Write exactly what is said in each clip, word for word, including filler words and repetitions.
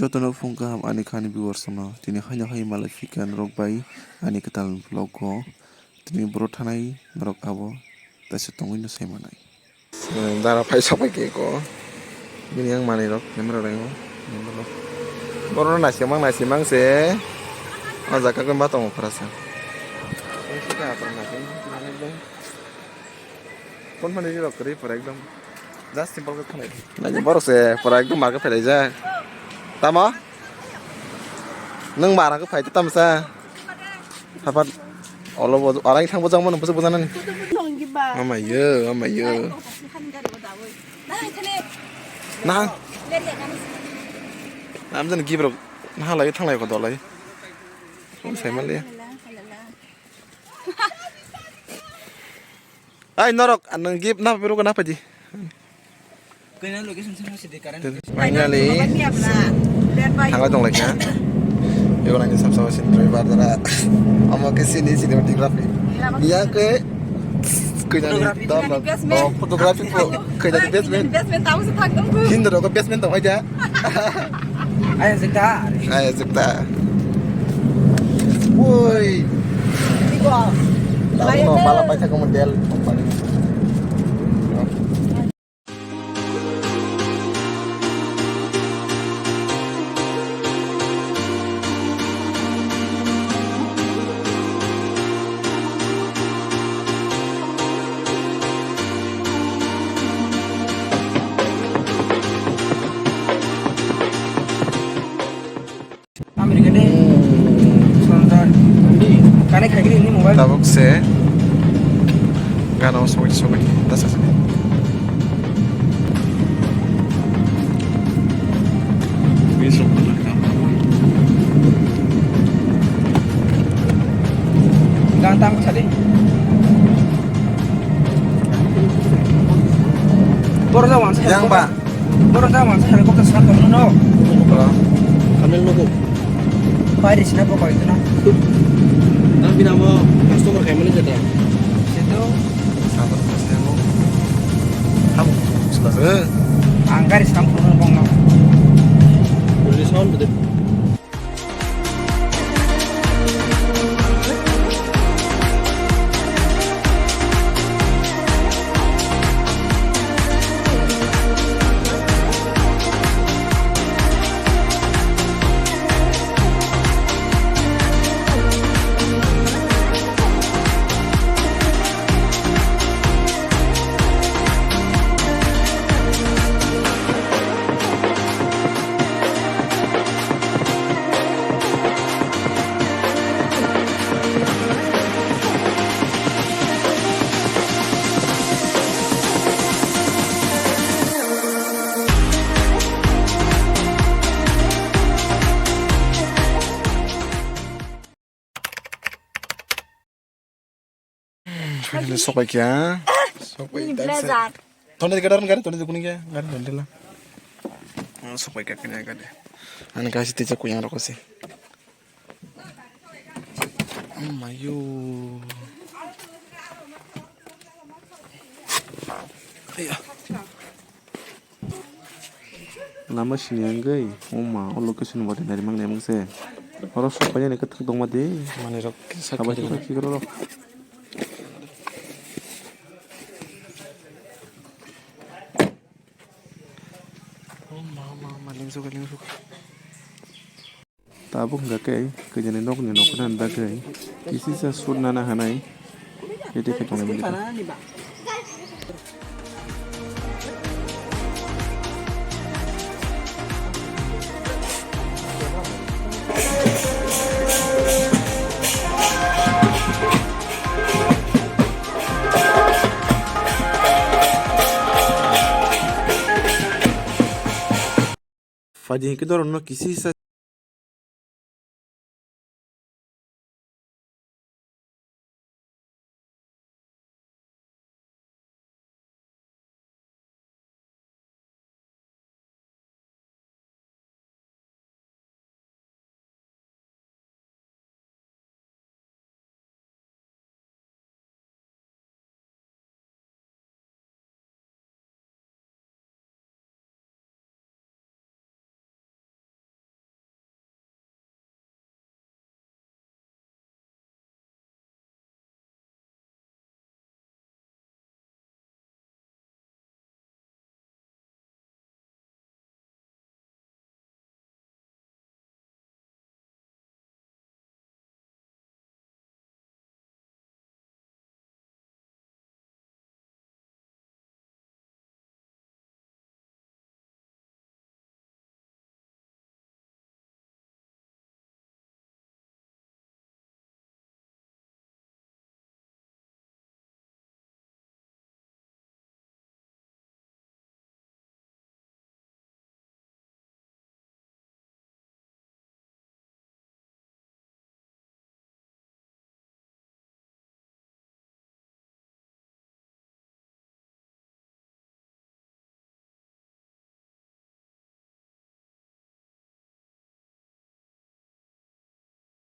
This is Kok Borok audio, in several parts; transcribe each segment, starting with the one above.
Jotono phung kaham ani khani viewers no. Tini haino hai malai phikha norok bai ani kwtal vlog o. Tini boro thanai norok abo taisa tongwi no sai manai. Dara phai sopai khe ko. Bini yang manwi rok camera rang o. Boro naisingmang naisingmang se. O jaga khe ma tongo khorasa. Phone phone ni rok kwrwi pura ekdom. Just simple khe khwnai. Naidi borok se pura ekdom market phelaijak. Tamo? Nwng mara khe phai tamo sa. Hapat olo bo arang thang bojang mano bojak bojanani. Amayo, amayo. Nah. Amjan gibrok nah lai thang lai ko dolai. Sai maliya. Ai norok, ah, nang gift na peru na paji. Kena location sana sih di current. Finally, thangla tong laikha. Ego nang sam sama sin driver dara. Amo ke sini cinematography. Ya ke kena ni photography. Dom dom. Oh, photography po. Kena ni basement. Basement tahu sih thang tong. Hindo ko basement tong aja. Ayo, jekta. Ayo, jekta. Woi. Igo. Tahu no, malah pakai model company. America de. Sundar. Kane khai gini mobile. Tabuk se. Gana o sogwi sogwi. Dasa sini. Gan tam sa de. Borok jang wansa. Yang ba. Borok jang wansa helicopter sar tongmano. Kamil nugo. Pai risina bo koi tuna. Nang bina mo customer khaimani jeta. Situ. Sabar kasih mo. Ham. Sudah. Ang gari sam kono bongno. Boleh sound betul. Finally, sopai kya? Sopai. Ini tak se- blazer. Tony de gadar gari, Tony de kuning kya? Gari Tony de la. Oh, sopai kya kini gari? Ani kasi teja kuyang roko si. Oh my yo. Iya. Lama sini anggai, oma, o location wadi nari mang nemang se. Oro sok panya ni kathak dong mati. Mane rok sak kiri. Oma, oma, oma, lengso ka, lengso ka. Tabuk hwnkha khe, kwijani nokni nokna bagwi kisisa sut nana hanai ready khe tonglai mani. Phaidi hinkhe norokno kisisa.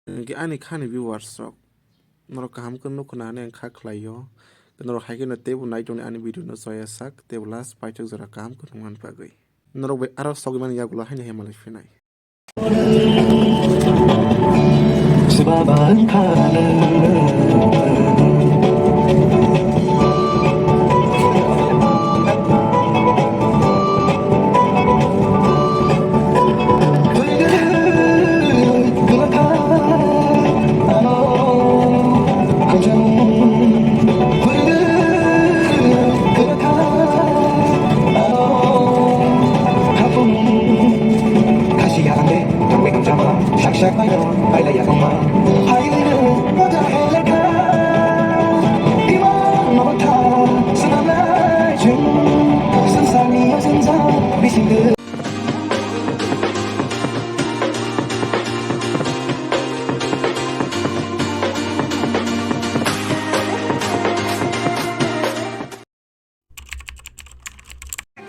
Hwnkhe ani khani viewers rok, norok kaham khe nukho na hinwi ang kha khlaio. Norok hai kheno teibo nai tongni ani video no choya sak, teibo last paithak jora kaham khe nuknani bagwi. Norok bai aro sogwi mani yagulo haino hai malai phinai.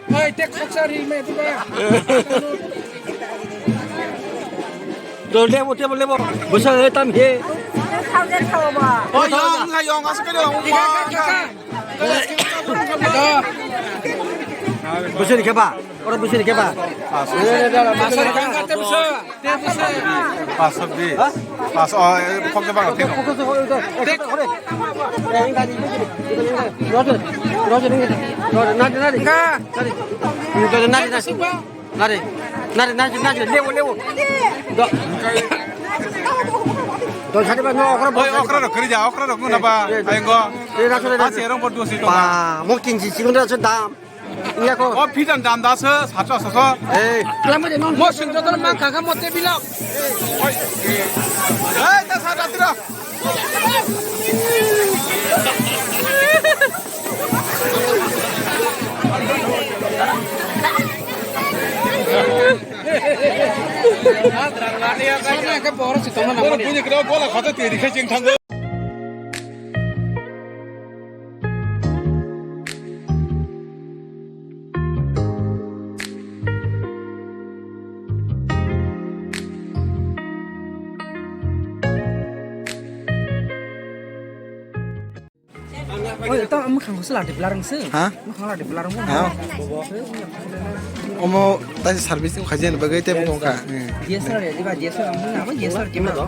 Oi, tek khoksa ri me tu ba. Dol debo, debo, debo. Busa, eh, tam he. Thousand thoba. Oh, yong, yong, asal kau yong. Busa ni keba? Ora busa ni keba? Asal kau kata busa. Pasok di. Pas, oh, eh, kok ke bang, tino. Roger, Roger, Roger, nari, nari. Nari. Roger, nari, nari. Nari. Nari, nari, nari, nari, lewo, lewo. Do. Do, sari ba, no, okra, oi, okra ro, kiri ja, okra ro, kuna ba, ayengo. Eh, raso, raso. Asi erong bodu si to. Pa, mo kinji, sikon raso dam. Iya ko. O phi dan dam da se, sato, sato. Eh. Mo sing joto mang kha kha mo te bilok. Oi. Eh, ta sa da tira. Sana ke boro si tongna na. Boro buni kra gola khata teri khe ching thango. Oi, to mwkhang se ladi blarang se. Ha? Mwkhang ladi blarang. Ha? Omo tai service khaji ni bagwi tei bo kha. D S L R ya, diba D S L R, amo D S L R camera.